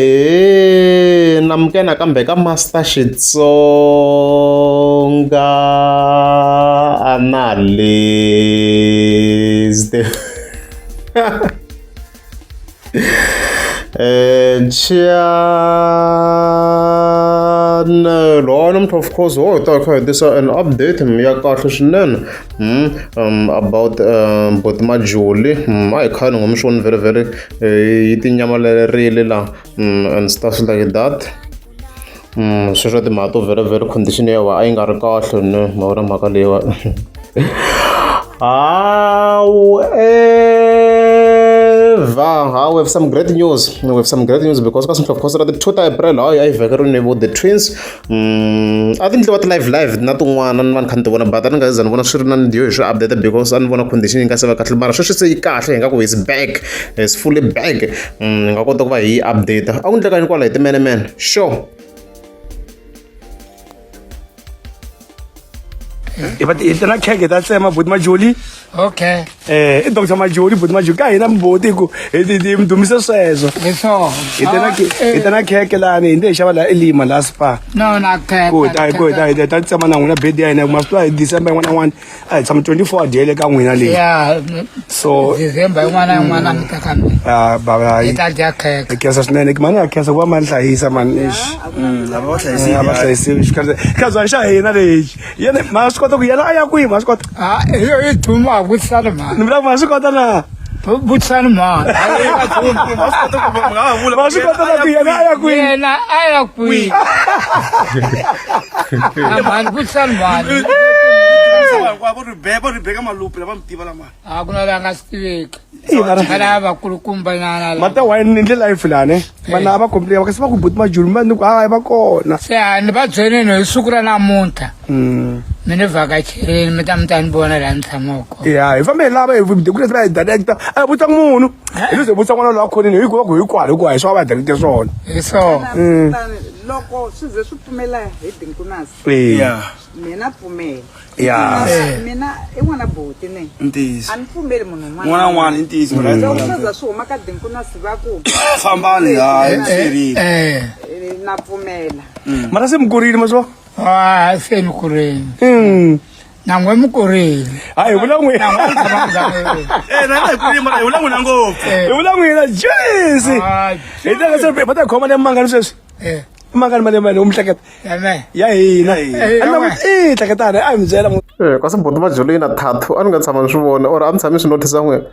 Ahee namukela nakambe ka Master Xitsonga Analyst channel wa namuntlha of course ho hi ta hi kha hi tisa an update ya kahle swinene about buti Majuli a hi khale ni ngo mi swi voni very very yi tinyamalerile la and stuff like that sweswo timhaka to very very condition ya a yi nga ri kahle ne ma vona mhaka leyiwa however we have some great news we have some great news because ka of course ra ti 2 ta april hayi a yi vhekeriwile vo the twins a ti ndliwa ti-live live na tin'wana ni va ni kha ni ti vona but a ni nga za ni vona swi ri na ndiyo hi swi update because a ni vona condition yi nga se va kahle mara sweswi se yi kahle hi nga ku is back is fully back hi nga kota ku va hi yi update a ku ndleka ni kwala hi timenemene sure. Hi va hi na khege ta tsema buti Majoli. Okay. Eh, i Dr. Majoli buti Majoli ka hina mbuti ku hi ti ti dumise sweswo. Hi swona. Hi ta na hi ta na kheke lani hi nde hi xava la eLima la Spa. No na kheke. Ku ta ku ta hi ta tsema na n'wina birthday ya hina ma swi tiva hi December yin'wana na yin'wana a hi tshama 24 a dyele ka n'wina leyi. Yeah. So December yin'wana na yin'wana mi ta ka mina. Ah, baba Hi ta dya kheke. Hi khensa swinene mani ya khensa ku va mani hlayisa mani eish. Lava va hlayisiwi. A va hlayisiwi xikhandzana xa hina lexi yena ma swi kota ku yena a ya kwihi ma swi kota Ah, hi yo yi duma vutisani mhani. Ni vula ku ma swi kota na Vutisani mhani. Ma swi kota na ku yena a ya kwihi Yena a ya kwihi? Ah, mhani vutisani mhani. Hinkwavo ri beba ri beka malupi lava mi tiva lama. A ku na la nga swi tiveki. Ina, ra- Ala vakulukumba nyana la. mata wine ni ndlela life lani vanhu a va complain va kasi va ku buti majulu ma ni ku hayi va kona Se a ni va byeleni hi siku ra namuntlha. Mi ni vhakacherini mi ta mi ta ni vona laha ni tshamaka kona. Ya hi fambe hi lava hi ku va hi director a hi vutisa munhu hi luze vutisa n'wana loyi a khonini hi ku va ku hi kwala hikuva hi swa va director swona Hi swona. Loko swi ze swi pfumela hi Dinkunasi Yeah. Mina pfumela. Ya. Mina i n'wana buti ne. Ntiyiso. A ni pfumeli munhu un'wana. N'wana n'wana i ntiyiso. Loko swo za swi huma ka Dinkunasi va ku Fambani hayi swi herile. Eh. Na pfumela. Mara se mi kurile ma swo? Ah, se ni kurile. Na n'we mi kurile. Hayi hi vula n'wina. Eh, na hi kurile mara hi vula n'wina ngopfu. Hi vula n'wina Jesi. Hi ta se va ta khoma le mangani sweswi. Eh. Mangani mali mali u mihleketa. Ya Ya hina. A ni ku i hleketani a hi mi byela. Eh, kasi buti Majulu yi na tattoo a ni nga tshama ni swi vona or a mi tshami swi notice n'wina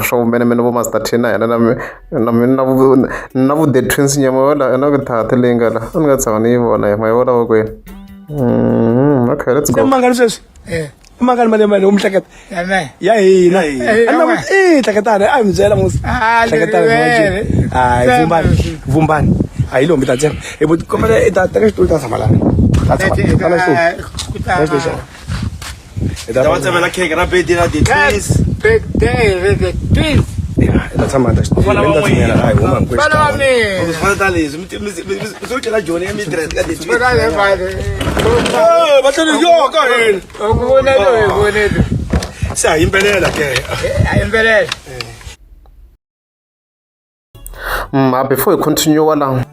swa vumenemene vo Master T na hina na na na vu na vu the twins nyama wala na ku tattoo leyi nga la a ni nga tshama ni yi vona ma yi vona vokwenu okay let's go Mangani sweswi. Eh. Mangani mali mali u mihleketa. Ya Ya hina. A ni ku i hleketani a hi mi byela musi. Ah, Hleketani ni Hayi vumbani vumbani. A hi lombi ta tsema. Hi buti kombela i ta teka xitulu ta tshama lana. Ta tshama. Tala xitulu. Tala xitulu xa. Hi Ta va tsemela kheke ra birthday ra the twins. Birthday the twins. Ya, hi ta tshama ta xitulu. Vana va Ta tshama hayi huma hinkwenu. Vana va mina. Swi fana ta leswi mi mi mi swo cela Joni ya Midrand ka the twins. Vana va mina. Eh, va tlhela yo ka hina. U ku vonelo hi vonelo. Se ha yimbelela ke. A yimbelela. Before hi continue la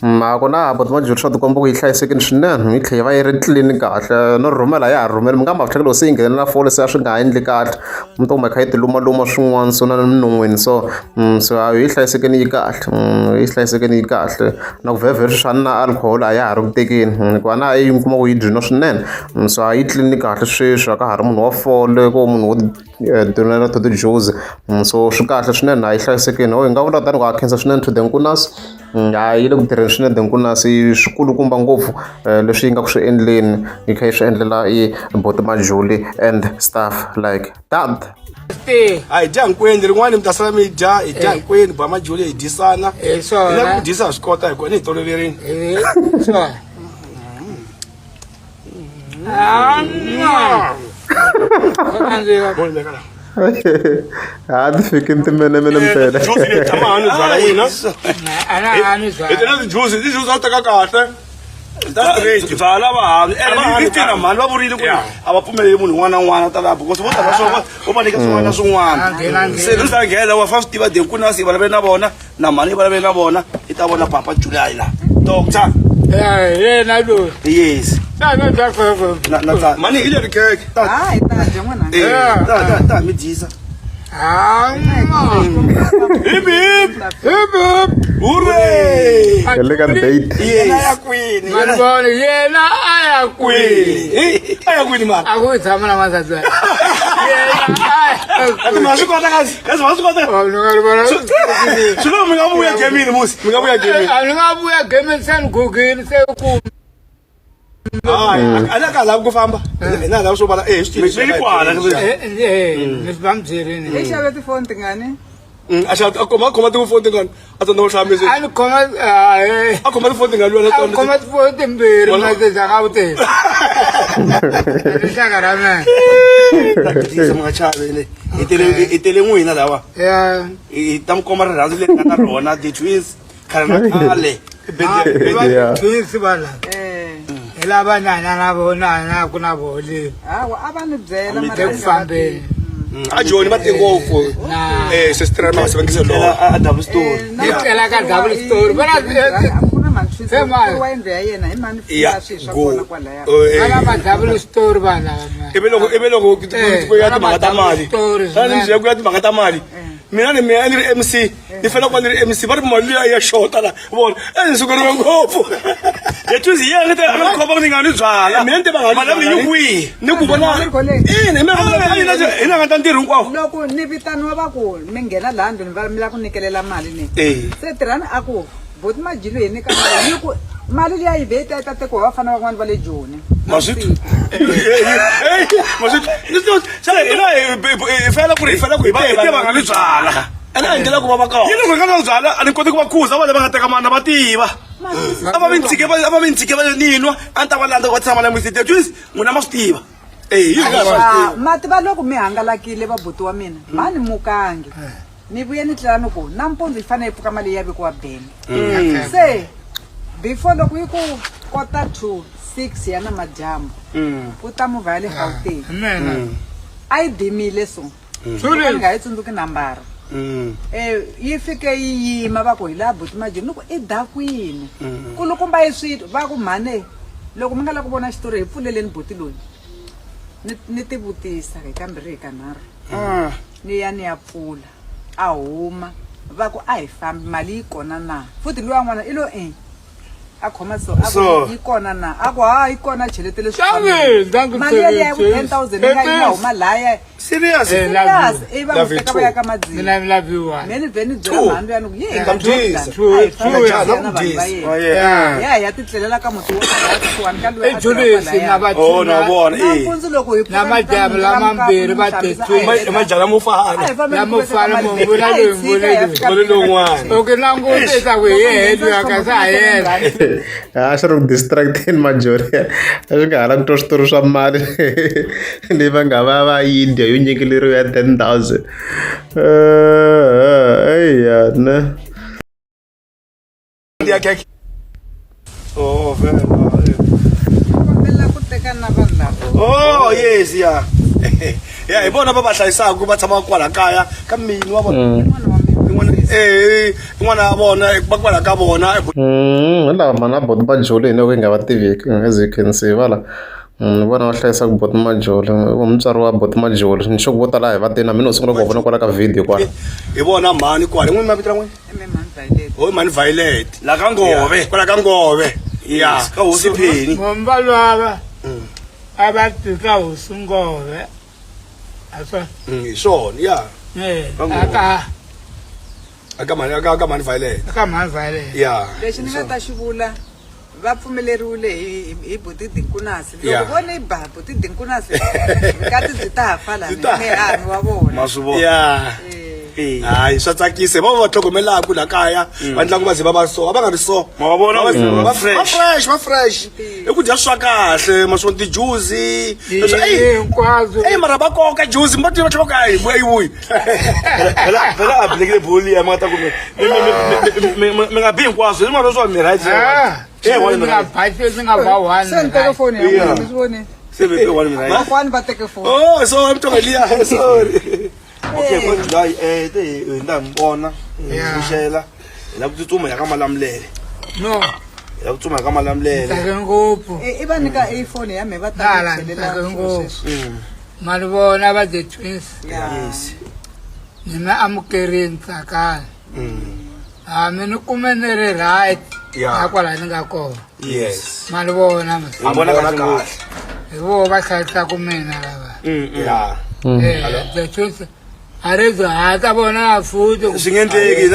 a ku na buti Majulu swa tikomba ku yi hlayisekile swinene yi tlhela yi va yi ri clean kahle no rhumela ya ha rhumeli mi nga ma hleketa loko se yi nghenelela fole se a swi nga ha endli kahle mi to kuma yi kha yi ti lumaluma swin'wana so na le minon'wini so so yi hlayisekile yi kahle yi hlayisekile yi kahle na ku vhevhe swa na alcohol a ya ha ri ku tekeni hikuva na yi mi kuma ku yi dyina swinene so a yi clean kahle sweswi a ka ha ri munhu wa fole ko munhu wo donela to ti-juice so swi kahle swinene a yi hlayisekile hi nga vula tani ku a khensa swinene to the Nkunas a yi le ku tirheni swinene the Nkunas swi kulukumba ngopfu leswi yi nga ku swi endleni yi kha yi swi endlela i buti Majuli and stuff like that. A hi dya hinkwenu rin'wana mi ta sala mi dya hi dya hinkwenu ba Majuli hi dyisana Hi swona. hi la ku dyisa ha swi kota hikuva ni hi toloverini Hi swona. Ha ti fikini timenemene mpela. Juice leyi tshama hani byala n'wina hi tena ti-juice ti-juice a teka kahle That's great. Byala va hanyi A va hanyi ene na mhani va vurile ku Yeah. a va pfumeleli munhu un'wana na un'wana ta laha because vo tala swo vo va nyika swin'wana na swin'wana. A nghena, nghena. Se ni ta nghena wa fa swi tiva Denkunasi yi vulavule na vona na mhani yi vulavule na vona i ta vona papa July la doctor. Eh, yena loyi. Yes. Tana ta ku. Na na ta Mani hi leri khekhe. Ha, hi ta dya n'wana. eh ta ta ta mi dyisa. Ah, Hip hip. hip hip. Hooray. Hi le ka date. Yes. Kwini? Malibona yena a ya kwihi? Eh, a ya kwini mara? A ku tshama na wansati wa yena. Yena a ya Kasi ma swi kota kasi. Kasi ma swi kota. kwihi? Swi lo mi nga vuya gemini musi. Mi nga vuya gemini. A ni nga vuya gemini se ni gugile se ku Hayi, a na ka lavi ku famba. Hina lava swo vala eh swi Mi ri kwala. Eh, ni va mi byerini. I xave tifoni tingani? A xa a khoma khoma tifoni tingani a tsandza ku hlaya message. A ni khoma eh, A khoma tifoni tingani lwa na a tona. khoma tifoni timbirhi message a nga wu teki. Rixaka ra mina. Ta dyisa mi nga chavi le. Hi tele hi tele n'wina lawa. Ya. Hi ta mi komba rirhandzu leri nga na rona the twins khale na khale. Yeah. Twins va la. Eh. Hi lava na na vona na ku na voho le. Hawa a va ni byela Le mara ku fambeni. A Joni va te ngopfu. Na. Eh sister ma sebenzisa lo. A double story. Yi tlela ka double story. Vona ku na mantshwisi Se mani. wa yindlu ya yena hi mani Ya. fika swilo swa Go. kona kwalaya. va na ma double story vanhu lava man. Ivi loko ivi loko ku ya timhaka ta mali. Stories, Xana ni man. byela ku ya timhaka ta mali. Mina ni mina ni ri MC, ni fanele ku va ni ri MC va ri mali liya ya xota la. Vona, eh ni sukeriwe ngopfu. The twins hi yena te a nga khoma ni nga ni byala. Mina ni tiva nga Mali ya mina yi kwihi? Ni ku vona. Ina, hi mina hi na nga ta ntirho hinkwawo. Loko ni vitaniwa va ku mi nghena laha ndlwini va mi lava ku nyikelela mali ni. Eh. Se tirhani a ku buti Majilo hi nyika mali yi ku mali liya yi vhe yi ta yi ta tekiwa hi vafana van'wana va le Joni. Maswithu. Eh, maswithu. Xana hina hi fanele ku ri hi fanele ku hi va hi tiva nga ni byala. Ene a endlela ku va va kona. Yini loko hi nga na byala a ni koti ku va khuza va lava nga teka mali na va tiva. A va mi ntshike va a va mi ntshike va ni nwa a ni ta va landza va tshama na n'wisi the twins n'wina ma swi tiva. Eh, yi nga swi Ah, mati va loko mi hangalakile va buti wa mina mani mukangi ni vuye ni tlela ni ku nampundzu yi fanele yi pfuka mali ya vekiwa bank se before loko yi ku kota to 6 ya namadyambu ku ta movha ya le Gauteng Mina. a yi dimile so ni nga yi tsundzuki nambara eh yi fike yi yima va ku hi laha buti Majoni ni ku i dakwini kulukumba yi swi va ku mhane loko mi nga lava ku vona xitori hi pfuleleni buti loyi ni ni ti vutisa hi kambirhi hi kanharhu ni ya ni ya pfula a huma va ku a hi fambi mali yi kona na futhi luya n'wana i lo e a khoma so a So. ku yi kona na a ku ha yi kona cheletele Xavi, thank you, mali yaliya ya ku Tshembi. 10,000 yi nga yi nga huma laya Serious. Eh, serious i va Love n'wi you teka too. va ya ka madzini Mina mi laviwa. me ni vhe ni byela mhani luya ni ku ye hi nga Dyisa. True, a hi fambi true. hi ya na vanhu va yena Oh yeah. ya hi ya titlelela ka muti wo kusuhani ka luya I Julius na va Oh na vona eh. nampundzu loko hi Na madyambu lamambirhi va te Majala mo fana. Lamo fana, mo vula loyi, vula loyi. Vula lowun'wana. Loko langutisa ku hi yehe luya kasi a yena. A swi ri ku distracteni majori a swi nga ha lavi ku twa switori swa mali leyi va nga va va yi dya yo nyikeleriwa ya 10,000. Eya ne. Ya khekhe. Oh vele. Kombela ku teka na vanhu lava. Oh yes yeah. Ya hi vona va va hlayisaka va tshama kwala kaya ka mini wa vona. N'wana wa mina. Eh, n'wana wa vona va kwala ka vona. Hi lava mhani va buti Majoli hi loko hi nga va tiveki as you can see va la ni vona va hlayisaka buti Majoli i mutswari wa buti Majoli ni sure ku vo tala a hi va tivi na mina no sungula ku va vona kwala ka video kwala. Hi vona mhani kwala. N'wini mavito ra n'wina? I me mhani Violet. Ho mhani Violet. La ka Ngove. Kwala ka Ngove. Ya. Ka hosi Pheni. Vomba lava a va tika hosi Ngove. A swa. Hi swona, ya. Eh, Ka aka Aka mhani aka mhani Violet. aka mhani Violet. Ya. Lexi ni nga ta xi vula va pfumeleriwile hi hi buti Dinkunasi. Loko Yeah. vo ni ba buti Dinkunasi vukati byi ta fa la Byi ta- mihanu wa vona. Ma swi vona. Ya. Eh. Hayi swa tsakisa hi vona va tlhogomelaka la kaya va endla ku va ze va va so a va nga ri so Ma va vona va va va fresh. fresh va fresh i ku dya swa kahle ma swona ti-juice leswi ey Hinkwaswo. ey mara va koka juice mi va tiva tlhela ka yi yi vuyi Phela phela a bilekile boli ya mi nga ta ku mi nga bi hinkwaswo hi mara swa mi right. Ah. Eh, one Ni nga minute. ba ni nga ba one Se ni teke foni ya Yeah. n'wina, mi swi vonile? Se ve one minute. Vakwani va teke foni. Oh, so I'm talking liya, sorry. Okay, ko July eh te hi nda mi vona. Yeah. Mixela. Hi la ku tsutsuma ya ka Malamulele. No, Hi la ku tsutsuma ya ka Malamulele. tsake ngopfu. I va nyika i foni ya me va ta Tala, mi chelela tsake swilo ngopfu. sweswo. Ma ni vona va the twins. Yeah. Yes. Ni mi amukerini tsakani. A mi ni kume ni ri right. Yeah. Na kwala ni nga kona. Yes. Ma ni vona ma. Hi vona kahle ngopfu. Hi voho va hlayisaka mina lava. Yeah. Eh, the twins. A ri byi hatla vona futhi. Swi nge endleki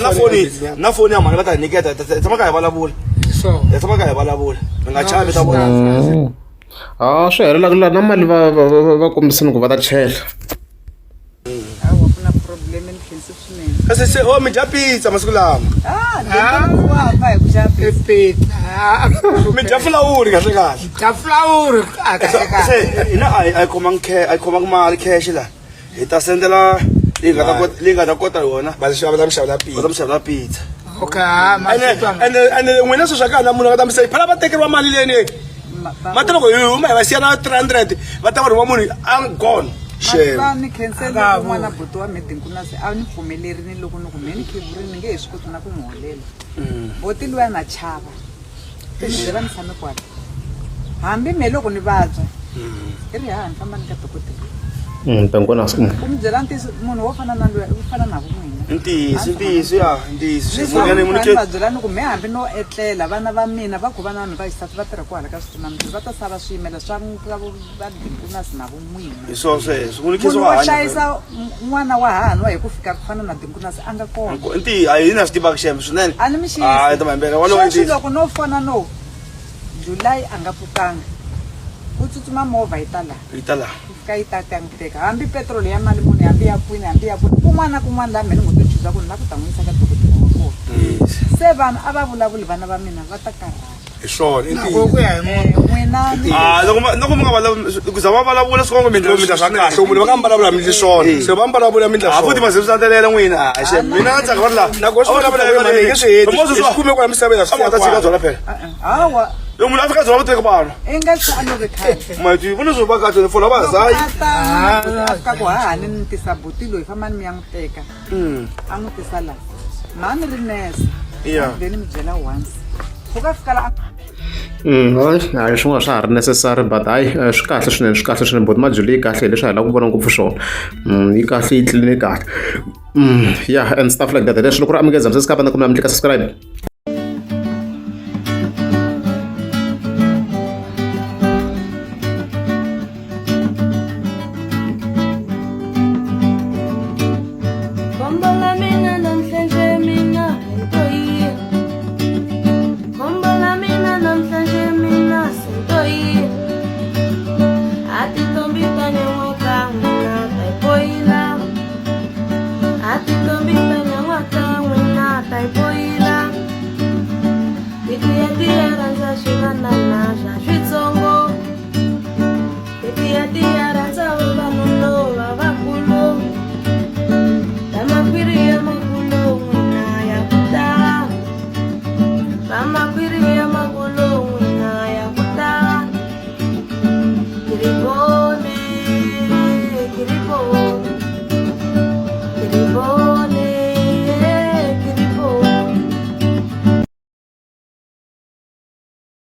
na foni na foni ya mhani va ta hi nyiketa hi tshama ka hi vulavula. So. Hi tshama ka hi vulavula. Mi nga chavi ta vona. A swi helelaka la na mali va va va va kombisini ku va ta chela. Hawa ku na problem ni khensi swinene. Kasi se oh mi dya pizza masiku lama. Ah, ndzi wa fa hi ku xava I pizza. pizza. Mi dya fulawuri kahle kahle. Dya fulawuri a kahle kahle. Se hina a hi khomangi cash, a hi khomangi mali cash la. Hi ta sendela leyi nga ta kota leyi nga ta kota yona. Va xava va mi xavela Va ta pizza. mi xavela pizza. Okay, ha ma Ene ene ene n'wina sweswi a ka ha na munhu a nga ta mi se phela va tekeriwa mali leyi ni. Ma ta loko hi huma hi va siya na 300 va ta va rhuma munhu I'm gone. Shame. Va ni khensele un'wana buti wa medinkunasi a ni pfumelerini loko ni ku me ni khevurini ni nge he swi koti na ku n'wi holela. Buti luya na chava. Ni byela ni tshame kwala. Hambi me loko ni vabya. I ri ha ni famba ni ka dokodela. Tankona. U mi byela ntiyiso munhu wo fana na luya u fana na vo n'wina. Ntiyiso, ntiyiso ya, ntiyiso. Leswi Munhu ni munhu va byela ni ku me hambi no etlela vana va mina va ku va na vanhu va xisati va tirha kwala ka switimamililo va ta sava swiyimela swa va dinkunasi na vo n'wina. Hi swona sweswo. Munhu khensa Munhu wa wo hanya. hlayisa n'wana wa hahani wa hi ku fika ku fana na dinkunasi a nga kona. Ntiyi a hi na swi tivaka xem swinene. A ni mi xisi. Ah, ta mahimbela walowo Sweswi ntiyiso. loko no fona no July a nga pfukanga. Ku tsutsuma movha yi ta laha. Yi ta laha. Yi fika yi ta ta n'wi teka. Hambi petrol ya mali muni hambi ya kwini hambi ya kwini kun'wana na kun'wana laha mina ni ngo to chuza ku ni lava ku ta n'wi yisa ka dokodela wa kona. Se vanhu a va vulavuli vana va mina va ta karhala. Hi swona i Ku ku ya hi munhu. N'wina ni Ah, loko loko mi nga vulavuli ku za va vulavula swi komba mi mi endla swa kahle munhu va nga mi vulavula mi endli swona. Se va mi vulavula mi endla Ah, futhi swona. ma ze swi landzelela n'wina. Ah, xem mina na tsaka va ri laha. Na ku swi vulavula hi mali nge swi heti. Swi kume kwala misaveni a A swi va ta tshika byona phela. Hawa Loko munhu a fika byona va teka vanhu. i nga swi a love khale. Mati vona swo va kahle fona va zayi. A ta a fika ku hahani ni tisa buti loyi fambani mi ya n'wi teka. A n'wi tisa laha. Mhani ri nurse. Yeah. Then mi byela once. Ku ka fika la Hayi swin'wana swa ha ri necessary but hayi swi kahle swinene swi kahle swinene but Majuli yi kahle hi leswi hi lava ku vona ngopfu swona. Yi kahle yi tline kahle. Yeah and stuff like that. Leswi loko ri amukeza mi se na kumbe mi tlika subscribe. Bomba.